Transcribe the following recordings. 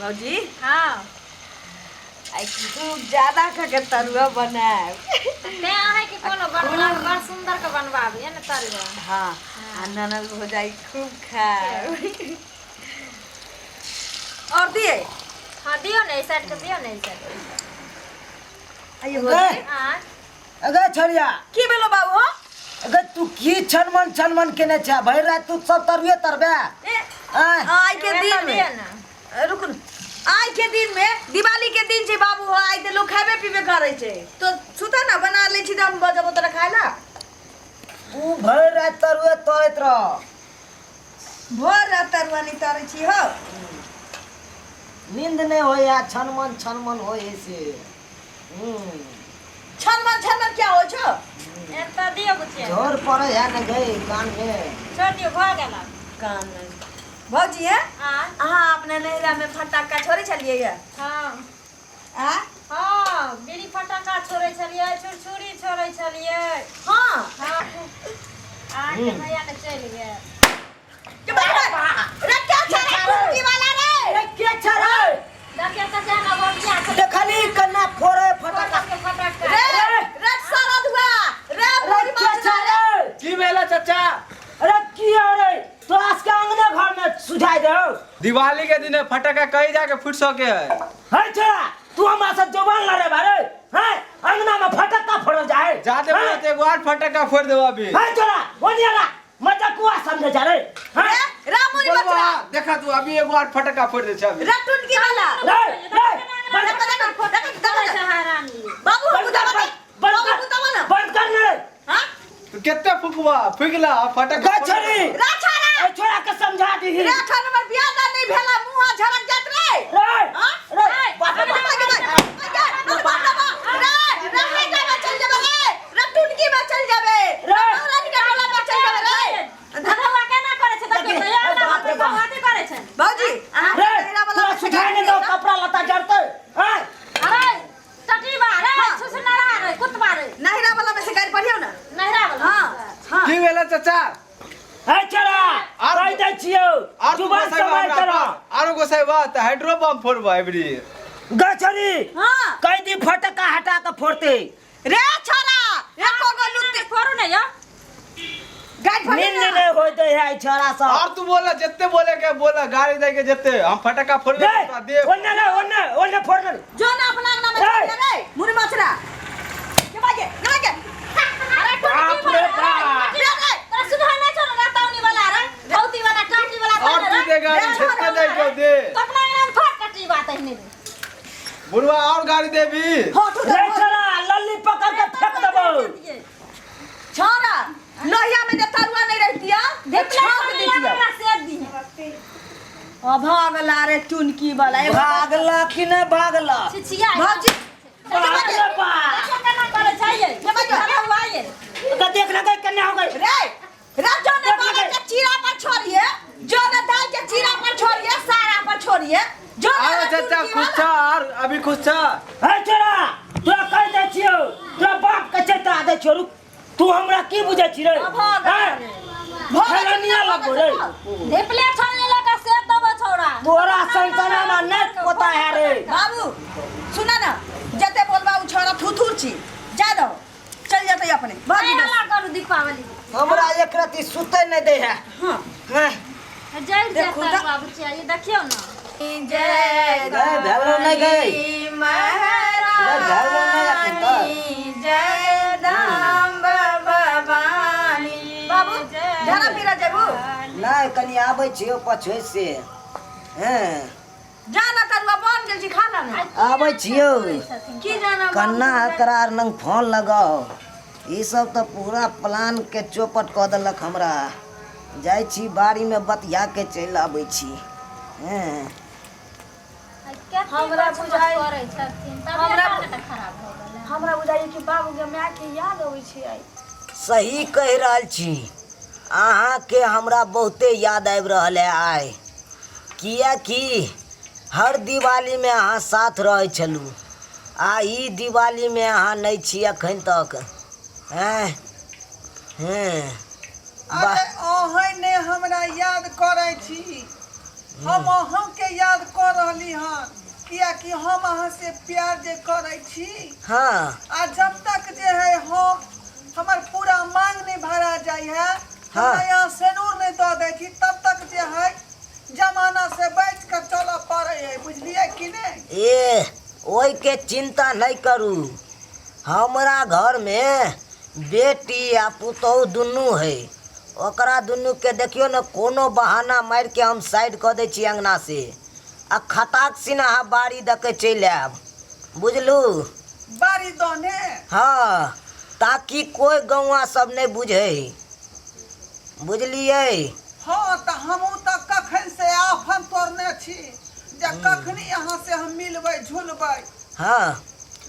भौजी। हाँ। आइ खूब ज्यादा खा के तरुआ बनायब। तें अहाँके कोनो बनला बड़ सुंदर के बनबाबी ने तरुआ। हाँ, आ ननद भौजाई खूब खायब। और दिए? हाँ दियो ने, ई साइड के दियो ने, ई साइड के। आइयो भौजी। हाँ। अगे छड़िया। की भेलो बाबू हो? अगे तू की छनमन छनमन केने छे? भरि राति तू सब तरुए तरबे? ए, आँय? आइ के एतऽ दिन में। दियो ने। रुक न। आइ के दिन में दिवाली के दिन छै बाबू हो, आइ तऽ लोक खेबे पीबे करै छै। तो सुता ना, बना लै छी तऽ हम बजबो तोरा खाय ला। तू भरि राति तरुए तरैत रह। भरि राति तरुआ नहि तरै छी हो। नींद नहि होइए, छनमन छनमन होइ से। छनमन छनमन क्या होइ छौ? एतऽ दियो बुचिया। झोर पड़ै है ने गई कान में। छोड़ दियो, भऽ गेल आब। कान में। भौजी है? आँ? अहाँ अपने नैहरा में फटाका छोड़ै छलियै ये? हाँ। आँ? हाँ, बीड़ी फटाका छोड़ै छलियै, छुरछुरी छोड़ै छलियै। हाँ। हाँ। अहाँके भैया ने चलि गेल। के बाबा, रे क्या छे रे कुर्सी वाला रे? रे के छे रे? देखियौ तऽ जाना बटिया छै। देखली कन्ना फोड़े फटाका। के फटाका। रे रे सारा धुआ रे रे पूरी के छे रे? की भेला चाचा? अरे की हो रे? तोरा सबके अंगने घर में सुझाई दे। दिवाली के दिन फटाका कहीं जाके फूट सके है। है छोरा, तू हमरा से जुबान लड़े बारे हैं? अंगना में फटाका फोड़ल जाए। जाते हैं? बोलते एगो और फटाका फोड़ देबो अभी। है छोरा, ओनिया ला मजाकुआ समझे जा रे। हैं? रे रामुनी बोलबा, बचरा। देखा तू अभी एगो और फटाका फोड़ दे छे अभी। रे टुनकी वाला। रे रे बंद देखो, देखो, देखो, देखो, देखो। हरामी। बाबू, बंद कर, बुतावा बंद ना। बंद बाबू, कर, बुतावा ना। बंद कर ना रे। हाँ? तू केते फुकवा फुकला फटाका गे फोड़ छोरी। दे। रे छोरा। ए छोरा के समझा दीही। रे छोरा, हमर बियाह दान नहीं भेला, मुंह झरक जात रे। रे हाँ? रे बाप रे बाप, आगे बढ़, आगे, आगे बढ़, रे, रे, हे जाबे, चल जाबे रे। रे, टुनकी में चल जाबे। रे। रानी के टोला में चल जाबे रे। धधवा केना करै छै देखियौ तऽ यार बाप रे बाप। अथी करै छै। भौजी, अहाँ रे नैहरा वाला तोरा सुझाई नहीं दो, कपड़ा लत्ता जरते हैं? अरे टटीबा रे, हाँ। छुछुनरा रे, कुतबा रे। नैहरा वाला में से गाड़ी पढ़ियौ ना। नैहरा वाला। हाँ, हाँ। की भेला चाचा? है छोरा, आर- कहि दै छियौ, आर तू जुबान गोसाई बा सम्हारि हमरा के रह। पास। आरो गोसाई बा त हाइड्रो बम फोड़बा एबरी। गे छोरी, हाँ। कहि दी फटका हटा के फोड़ते। रे छोरा, एको गो लुत्ती फोड़ू ने यौ। गाड़ी पढ़ियौ नींद ना। नहि होइत है छोरा सब। और तू बोला जत्ते बोले के बोला गाड़ी दे के जत्ते हम फटका फोड़बे रे, तोरा दे। ओन्ने रे, ओन्ने, ओन्ने फोड़ दे। जो ना अपना अंगना में रे। चल रे, मुरी मछरा। के बाजे, के बाजे। अरे बाप टुनकी रे वाला, बाप। रे, रे। तोरा सुधा नहि छौ ने रतौनी वाला रे, धौती वाला, टाटी वाला और तोरा तू रे। दे गाड़ी रे, जत्ते दे के दे। तो अपना अंगना में फोड़ टटीबा तहने रे। बुढ़वा और गाड़ी देबी। हाँ, तू रे दे। छोरा, लल्ली पकड़ के फेंक देबौ। छोरा, लोहिया में जे तरुआ नहीं रहती है, धिपले छाप छाप देती है। हमरा सेक दिहे। अभागला रे टुनकी वाला, एगो भागला कि नहि भागला? छिछिया। भौजी, बाप रे बाप। देखियौ केना करै छै ये। के बाजे? धधवा ये। तऽ देख लगे कन्या हो गई। रे, रे जो ने देख बाबा लगे। के चीरा पर छोड़िए, जो ने दाल के चीरा पर छोड़िए, सारा पर छोड़िए, जो ने आरो रे चाचा टुनकी खुश वाला। छा, और अभी खुश छा। है छोरा, तोरा कहि दै छियौ, तोरा बाप के चेता दै छियौ, रुक। तू हमरा की बुझै छी रे? अभागला हैं? रे। भोग खेलनिया लगो रे। धिपले छानि लऽ कऽ सेक देबौ छौड़ा। तोरा संतना में नहि पोता है रे। बाबू सुना ना, जते बोलबा उ छोरा थुथुर छी, जा दो, चल जते अपने। भागी नहि बस। हल्ला करू दीपावली। हमरा एक रति सुतै नहि दै है। हाँ। हैं? जरि देखू जायत तऽ। बाबू चिया, ये देखियौ ने। जय गए भेलो नहि गई। महारानी, भेलो नहि अखन तक। जय दाम भवानी। बाबू झाड़ा पीरा जेबू? नहि, कनि आबै छियौ पछुए से। हैं? जाना तरुआ बन गेल छी, खा ला ने। आबै छियौ। की जाना कन्ना एकरा आर लग फोन लगाओ। ई सब तऽ पूरा प्लान के चौपट कऽ देलक हमरा। जाइ छी बाड़ी में बतिया के चलि आबै छी। हैं? हमरा बुझाइ- करै छथिन तब हमरा- खराब भऽ गेलै। हमरा बुझाइए कि बाबू के माय के याद अबै छै आइ। सही कहि रहल छी, अहाँके हमरा बहुते याद आबि रहल है आइ, किएकि हर दिवालीमे अहाँ साथ रहै छलहुँ आ ई दिवालीमे अहाँ नहि छी एखन तक। हैं हैं। अरे अहें ने हमरा याद करै छी। हम अहाँके याद कऽ रहली हन कियाकि हम अहाँ से प्यार जे करै छी हाँ आ जब तक जे है हम हमर पूरा मांग नहीं भरा जाइ है हाँ। हमरा यहाँ सेनूर नहीं दऽ दै छी तब तक जे है जमाना से बचि कऽ चलऽ पड़ै है बुझलियै कि नहि ए ओहिके चिंता नहि करू हमरा घरमे बेटी आ पुतोहु दुनू है ओकरा दुनूके देखियौ ने कोनो बहाना मारिके हम साइड कऽ दै छी अङ्गना से आ खताक सिना अहाँ बाड़ी दऽ के चलि आयब बुझलू बाड़ी दने हँ ताकि कोइ गौआँ सब नहि बुझै बुझलियै हँ तऽ हमहूँ तऽ कखन से आफन तोड़ने छी जे कखनी अहाँ से हम मिलबै झुलबै हँ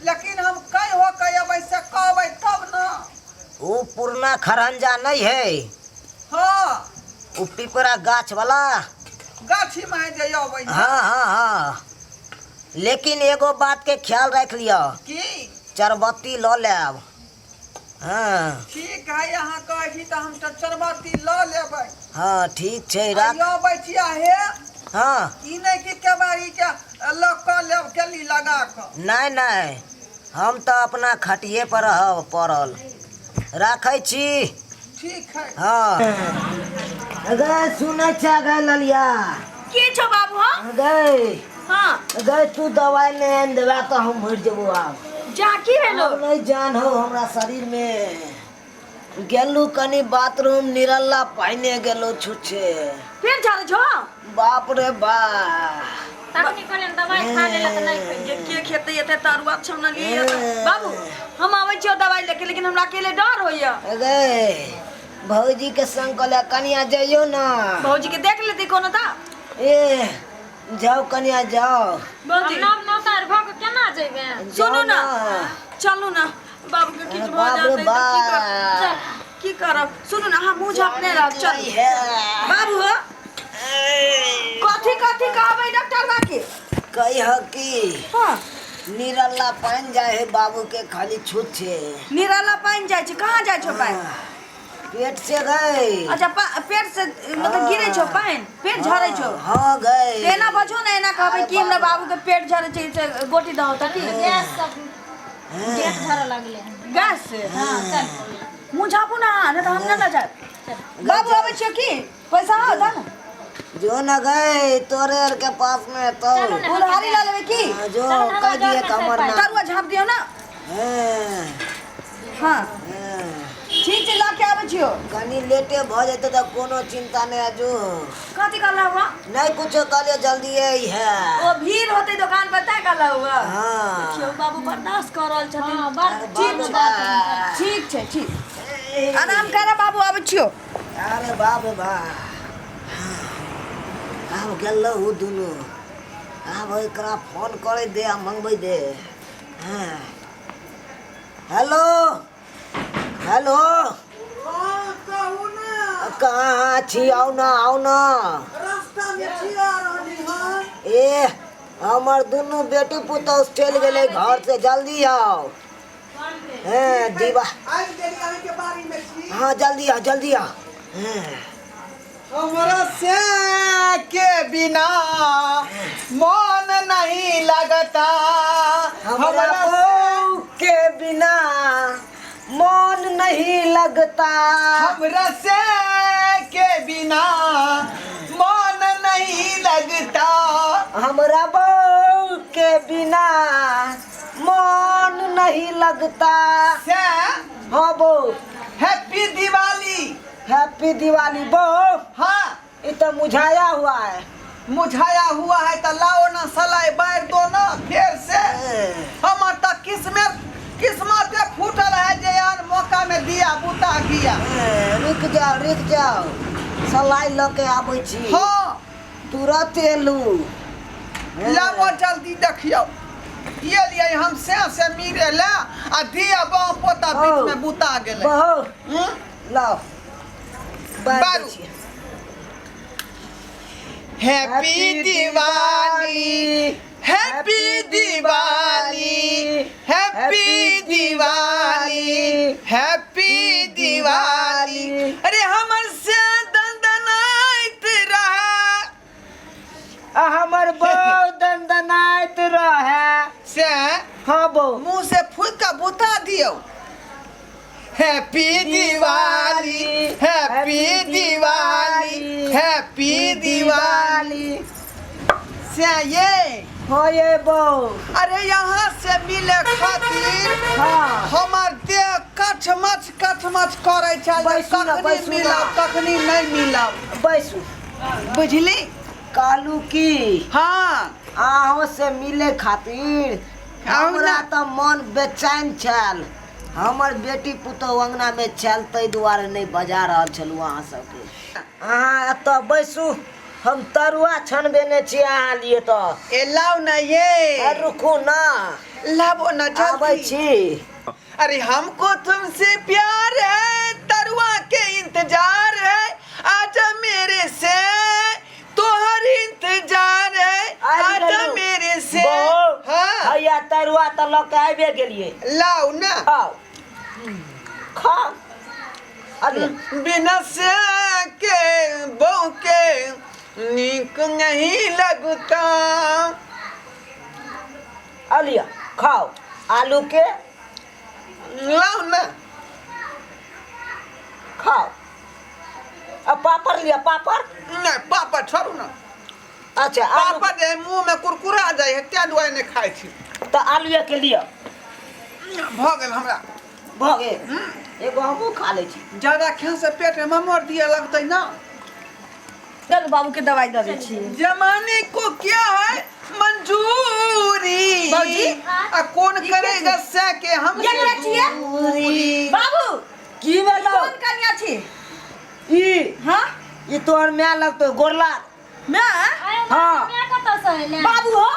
लेकिन हम कहि हो के अबै से कहबै तब ने ओ पुरना खरंजा नहि है हँ ओ पिपरा गाछ वाला गाछी में जे अबै हाँ हाँ हाँ लेकिन एगो बात के ख्याल रख लिअ की चरबत्ती लऽ लेब हाँ ठीक है अहाँ कहै छी तऽ हम तऽ चरबत्ती लऽ लेबै हाँ ठीक छै आ राख अबै छी आ हे हाँ ई नहि कि केबाड़ी के लऽ कऽ लेब केली लगा कऽ नहि नहि हम तऽ अपना खटिए पर रहब पड़ल राखै छी ठीक है हाँ गै सुनै छै गै ललिया की छौ बाबू हाँ गै हाँ गै तू दवाइ नहि आनि देबे तऽ हम मरि जेबो आब जा की भेलो आब नहि जान हो हमरा शरीर में गेलू कनी बाथरूम निरल्ला पाइने गेलो छुछे फेर झाड़े छौ बाप रे बाप तखनी कहलियनि दवाइ खा लेलक नहि के खेलियै के खेतै एते तरुआ छनलियै बाबू हम आबै छियौ दवाइ लेके लेकिन हमरा अकेले डर होइया गै भौजी के संग कहले कनिया जइयो ना भौजी के देख लेती कोनो ता ए जाओ कनिया जाओ हम भौजी नव नौतार भऽ कऽ केना जेबै सुनू जाओ ना चलू ना बाबू के किछु भऽ बाप रे जातै तऽ की कर बाप की करब सुनू ना अहाँ मुँह झाँपने रहब चलू है बाबू हो कथी कथी कहबै डॉक्टर बाकी कही की हाँ निरल्ला पानि जाइ है बाबू के खाली छूत छे निराला पानि जाइ छै कहाँ जाइ छौ पानि पेट से गई अच्छा पेट से मतलब गिरे छौ पानि पेट झरै छौ हाँ गई एना बजो ने एना कहबै कि हमरा बाबू के पेट झरै छै से गोटी दहो तऽ की गैस सब गैस झरऽ लगलै हन। गैस से हँ चल मुँह झापू ना नहीं तऽ हम ना लऽ जायब बाबू आबै छियौ की पैसा हो दऽ ने जो न गए तोरे आर के पास में तो चलू ने। उधारी लऽ लेबै की हाँ, जो चलू ने, कह दिए हमरा कमर ना तरुआ झाँप दियौ ना हाँ, हाँ हाँ। ठीक छै लऽ के आबै छियौ कनी लेटे भऽ जेतै तऽ कोनो चिंता नहि है जो कथी कहला हुआ नहीं कुछो कहलिए जल्दी आई है ओ भीड़ होते दुकान पर तैं कहला हुआ हाँ देखियौ बाबू बर्दाश्त कऽ रहल छथिन हँ बड़ ठीक छै ठीक छै ठीक आराम कर बाबू आबै छियौ अरे बाप रे बाप आब गेल उ दुनू आब एकरा फोन करे दे आ मंगबै दे हाँ हेलो हेलो हाँ कहू ने कहाँ छी आउ ना आउ ना रास्ता में छी आ रहली हन ए हमर दुनू बेटी पुतोह चलि गेलै घर से जल्दी आउ हैं दीवा आबि गेली अहाँके बाड़ी में छी हाँ जल्दी आओ जल्दी आओ हैं हमरा से के बिना मन नहीं लगता हमरा बहू के बिना मन नहीं लगता हमरा से के बिना मन नहीं लगता हमरा बहू के बिना मन नहीं लगता से हाँ बहू हैप्पी दिवाली हैप्पी दिवाली बहू हाँ ये तो मुझाया हुआ है मुझाया हुआ है तो लाओ ना सलाई बार दो ना फिर से हमर तऽ किस्मत किस्मत फूटल है जे यार मौका में दिया बुता गिया ए, रुक जाओ रुक जाओ सलाई लऽ के आबै छी हाँ तुरत एलू लाबो जल्दी देखियौ ये लिए हम से से मिरे ले आ दिया बाँ पोता बीच में बुता गेलै बहू हम्म? लाओ बार बारू। दै छी। Happy Diwali happy Diwali happy Diwali happy Diwali अरे हमर से दंदनाइत रहे दनाइत रहे। से हाँ बौ। मुंह से फूक के बुता दियौ। Happy Diwali, happy Diwali, happy Diwali. से ये हाँ ये बौ। अरे यहाँ से मिले खातिर हाँ। हमर देह कछमछ कछमछ करै छल। बैसू ना, कखनी बैसू ना। मिलब कखनी नहीं मिलब। बैसू। बुझली? कालू की हाँ। अहों से मिले खातिर आउ हमरा ना। तऽ मन बेचैन छल। हमर बेटी पुतोहु अंगना में छल, ताहि दुआरे नहि बजा रहल छलहुँ अहाँ सबके। अहाँ एतऽ बैसू, हम तरुआ छनबेने छी अहाँ लिए तऽ। ए लाउ ना ये। अरे रुकू ना। लाबो ना आबै जल्दी। छी। अरे हमको तुमसे प्यार है, तरुआ के इंतजार है, आजा मेरे से तोहर इंतजार है, आबि आजा गेलहुँ। मेरे से। बौ, हाँ। हैया तरुआ तऽ लऽ के आबिए गेलियै। लाउ ना। खाउ खाउ अरे। बिना से के बहू के नीक नहीं लगता। अलिया खाओ आलू के। लाओ ना। खाओ। अब पापड़ लिया पापड़। नहीं पापड़ छोड़ू ना। अच्छा आलू। पापड़ जे मुंह में कुरकुरा जाए है तें दुआरे नहीं खाइ छी। तऽ आलूए के लिअ। भऽ गेल हमरा। भऽ गेल। एगो हमहूँ खा लै छी। ज्यादा खाय से पेट में ममोर दिए लगतै ना। चलू बाबू के दवाई दऽ दै छी। जमाने को क्या है मंजूरी। बाबूजी? आ कौन करेगा से के हम ये के छियै? दूरी। बाबू की भेलौ? कोन कनिया छी? ई हाँ। ई तोहर माय लगतौ गोरला। माय? हाँ। माय कतऽ से एलै? बाबू हो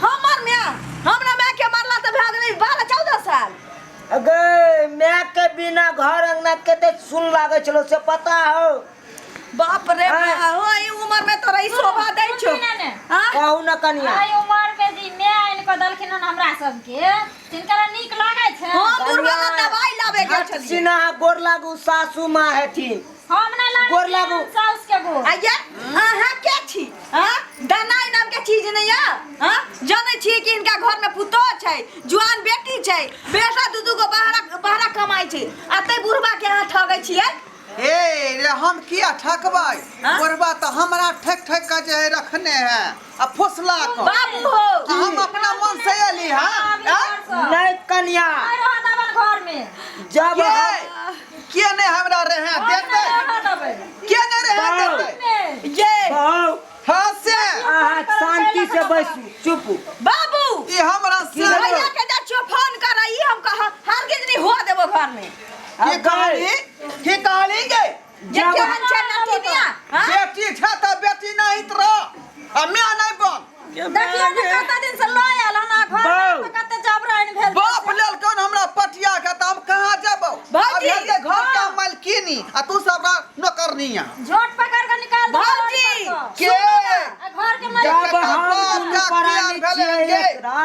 हमर माय, हमरा माय के मरला तऽ भए गेलै 12-14 साल। गै माय के बिना घर अंगना कते सुन लागै छलो से पता हो? बाप रे हाँ। बा, हो ई उम्र में तोरा ई शोभा दै छौ। सुनही ने। हाँ? कहू न कनिया। एहि उमर में जे माय आनि कऽ देलखिन हन हमरा सबके, तिनकरा नीक लागै छै? हम बुढ़वा ला दवाई लाबे गेल छलियै। सिन्हा गोर लागू सासू माँ हेथिन। हम नहि लागै गोर लागू। साउस के गोर। आइये अहाँ के छी? हाँ? दनाइ नाम के चीज नहीं है। हाँ? जानै छियै कि इनका घर में पुतोह छै, जुआन बेटी छै, बेटा दू दू गो बहरा बहरा कमाइ छै, आ तै बुढ़वा के अहाँ ठगै छियै? ए रे हम किया ठकबै? हाँ? बुढ़बा तऽ हमरा ठक ठक के जे है रखने है आ फुसला कऽ। बाबू हो। आ हम अपना मन से एली हाँ? नहीं कनिया। नहि रहत अपन घर में। जब के हम के नहीं हमरा रहे देतै? नहि रहऽ देबै। के नहीं रहे बाउ। देतै? ये बहू हाँ से अहाँ शांति से बैसू चुप। बाबू ई हमरा से भैया के जा छियो फोन कर, ई हम कह हरगिज नहीं हुआ देबो घर में। की कहली? की कहली गे? जे केहन छै नतिनिया? हाँ? बेटी छै तऽ बेटी नहीं रह आ माय नहीं बन। देखियौ ने कते दिन से लऽ आयल हन आ घर बाउ। में कते जबरन भेल। बाप लेलकन हमरा पटिया के तऽ हम कहाँ जेबौ? भौजी, अब हेतै घर के मालकिनी आ तू सब रह नौकरनिया। झोट पकड़ के निकाल दे भौजी, घर पर के से। आ घर के मालिक जब हम बाप दुनू का प्राणी प्यार भेलै छियै गे। एकरा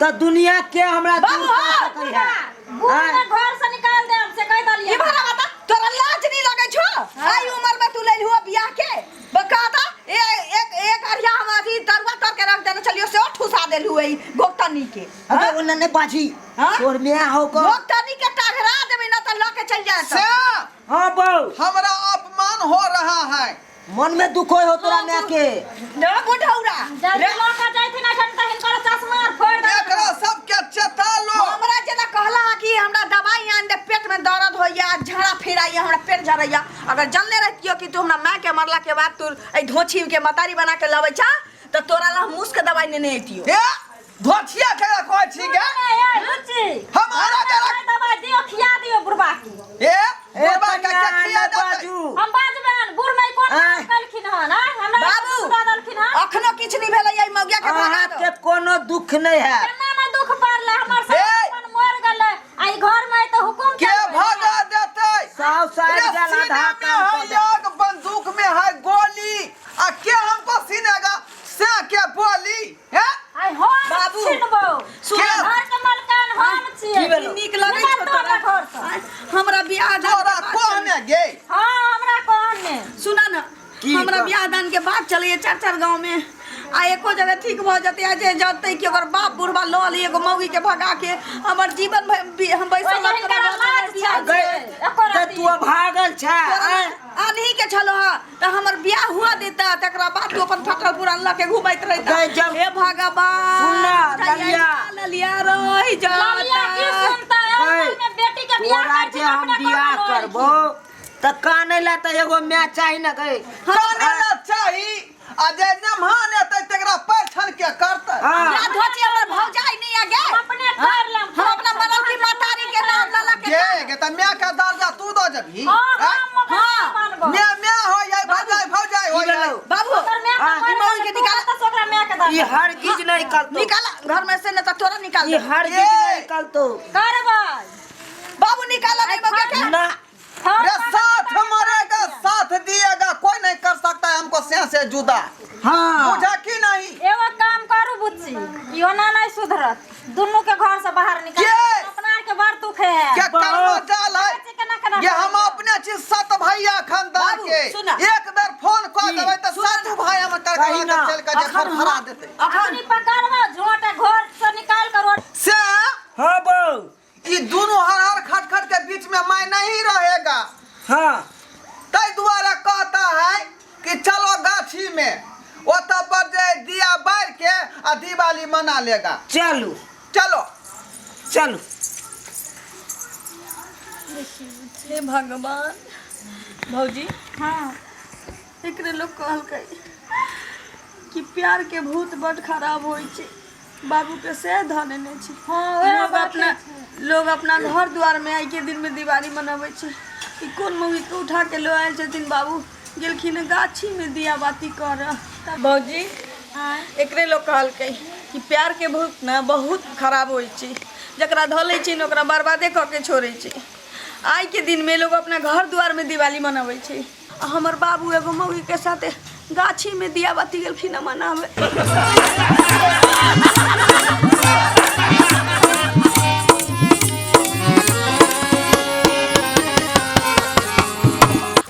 तऽ दुनिया के हमरा बाबू, दूर कऽ हाँ, सकै है। बूढ़ के घर से निकाल दे हम से कहि देलियै। ई भला बता तोरा लाज नहीं लगै छौ? आई उम्र में तू लेल हुआ बियाह के बकाता ए एक एक अरिया हम अथी तरुआ तर के रख देने छलियो से ठुसा देल हुए ई गोगतनी के। अरे ओना नहीं बाजी। हाँ? तोर माय हो को। गोगतनी के टघरा देबै ना तऽ लऽ के चलि जायत। से हाँ बहू। हमरा अपमान हो रहा है। मन में दुख हो तोरा माय के। ना बुढ़ौरा। जल्दी लऽ के जाइथिन एखन तऽ हिनकर चश्मा आर फोड़ि देबै। एकरा सबके चेता लो। हमरा जेना कहला कि हमरा दवाई आन दे, पेट में दर्द होइया, झड़ा फिराइया, हमरा पेट झड़ैया। अगर जानले रहतियो कि तू हमरा माय के मरला के बाद तू एहि धोछी के मतारी बना के लबै छा तऽ तोरा ला हम मूस के दवाई नेने अइतियो। ए धोछिया के कहै छी गे? ए रुचि। हमारा हमरा दवाई दियो खिया दियो बुढ़बा के। ए ए बुढ़बा के कनिया के खिया नहि देतै? बाजू। हम बाजबैन बुढ़ में कोन काम आँय। केलखिन हन? आँय हमरा बाबू। सुना देलखिन हन। अखनो किछु नहि भेलै एहि मौगिया के भगा अहाँ दो। के कोनो दुख नहीं है। केना ने दुख पड़लै हमर ए! सब अपन मर गेलै आ ई घर में तऽ हुकुम के चलबै। भगा देतै? साव साहब रे गेल सीने आधा में काम है कऽ दे। आग, बंदूक में है गोली आ के हमको सीनेगा से के बोली है? आइ हम बाबू, छिनबौ। सुन। घर के मलकान हम छियै। की भेलौ? नीक लगै निकाल छौ दो तोरा? हमरा घर से। हमरा बियाह दान तोरा के बात कहने गे? हाँ हमरा कहने। सुना ना की हमरा कह- बियाह दान के बात चलैए चार चार गांव में। आ एको जगह ठीक भऽ जेतै आ जे जानतै कि ओकर बाप बुढ़बा लऽ ली एगो मौगी के भगा के हमर जीवन हम बैसल ओहि रहब हिनकर तोरा लाज बियाह छै। गई एको तऽ रत्ती। तू भागल छै आँय? अनही के छलो हँ तऽ हमर बियाह हुआ देता तकरा बाद तू अपन फटल पुरान लऽ के घुमैत रहिता। गई जब- हे भगवान, सुन ना, ललिया। ललिया रहि ललिया की जाता। सुनता है? गई, असल में बेटी के बियाह तोरा करती जे हम अपना बियाह घर में करबो तऽ कानै ला तऽ एगो माय चाही ने गई। काने ला चाही आ जे नमहान एतै तकरा पैर छन के करतै। हाँ। या धोती हमर भौजाई नहीं आ गे। हम अपने कर लेम। हम अपना मरल की महतारी के नाम लऽ लऽ के गे गे त माय के दर्जा तू दऽ जबही। हाँ, हम ओकर हाँ, माय बनबो। माय माय हो जाय, भौजाई भौजाई हो की जाय। भेलौ? बाबू ओकर माय के हाँ, मरल ई मौगी के तू निकाल। कतऽ से ओकरा माय के दर्जा? ई हरगिज नहीं निकलतो। निकाल घर में से, नहीं तो तोरा निकाल ई देबो। हरगिज ए! नहीं निकलतो। करबै। बाबू निकाल नहीं मौगी के। ना। हम अरे साथ मरेगा साथ दिएगा, कोई नहीं कर सकता है हमको से से जुदा। हाँ। बुझा की नहीं? एगो काम करू बुच्ची, इहो ना नहीं सुधरत, दुनू के घर से बाहर निकाल। के? अपना आर के बड़ दुख है। के कर्म जाल है बच्चे केना केना ये हम अपने छी सत भैया खानदान बाबू, के। सुना। एक बेर फोन कऽ देबै तऽ सुना सातु भाई हम कही करकरा ना। के चलि के जे अखन फरफरा हम- देतै। अखन अपनी पकड़बो झोंट घर से निकाल कर रोड से हाँ बौ। ई दुनू हर हर खट खट के बीच में मैं नहीं रहेगा। हाँ। ताहि दुआरे कहता है कि चलो गाछी में, ओतऽ पर जे दिया बारि के आ दिवाली मना लेगा। चलू। चलो। चलू। हे भगवान। भौजी। हाँ। एकरे लोग कहलकै कि प्यार के भूत बड खराब होइ छै, बाबू के से धऽ नेने छै। हाँ, वएह लोग बात अपना लोग अपना घर द्वार में आइ के दिन में दिवाली मनबै छै। ई कोन मौगी के उठा के लऽ आयल छथिन बाबू, गेलखिन गाछी में दिया बाती करऽ। भौजी, एकरे लोग कहलकै कि प्यार के भूत ने बहुत खराब होइ छै, जकरा धऽ लै छै ने ओकरा बर्बादे कऽ के छोड़ै छै। आइ के दिन में लोग अपना घर द्वार में दिवाली मनबै छै, आ हमर बाबू एगो मौगी के साथे गाछी में दिया बाती गेलखिन हँ मनावे।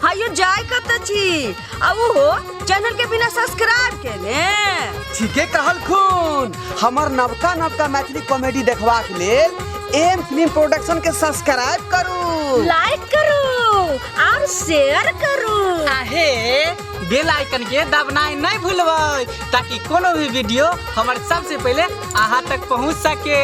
हायो जाय कतऽ छी आ ओहो चैनल के बिना सब्सक्राइब केने? ठीके कहलखुन। हमर नवका नवका मैथिली कॉमेडी देखबाक लेल एम फिल्म प्रोडक्शन के सब्सक्राइब करू, लाइक करू और शेयर करू। आहे बेल आइकन के दबनाइ नहीं भूलबै ताकि कोनो भी वीडियो हमर सबसे पहले अहाँ तक पहुँच सके।